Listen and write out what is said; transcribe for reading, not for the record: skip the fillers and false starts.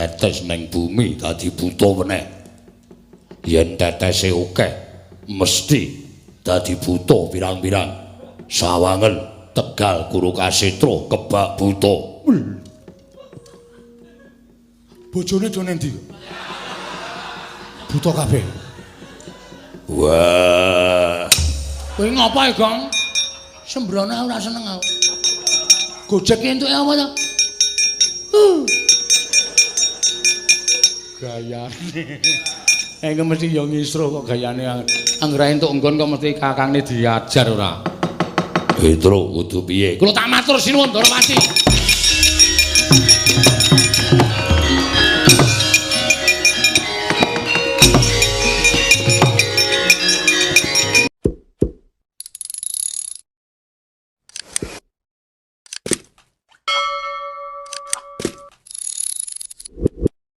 Tetes ning bumi dadi buta meneh. Yen tetese akeh mesti dadi buta pirang-pirang. Sawangen Tegal Kurukasetra kebak buta. Bojone do nendi? Buta kabeh. Wah. Kowe ngapa e, Gong? Sembrono aku ora seneng aku. Gojek entuke apa to? Gayane. Eh mesti ya ngisruh kok gayane. Anggere entuk nggon kok mesti kakangne diajar ora. Petro kudu piye? Kula tak matur sinuwun Ndorowati.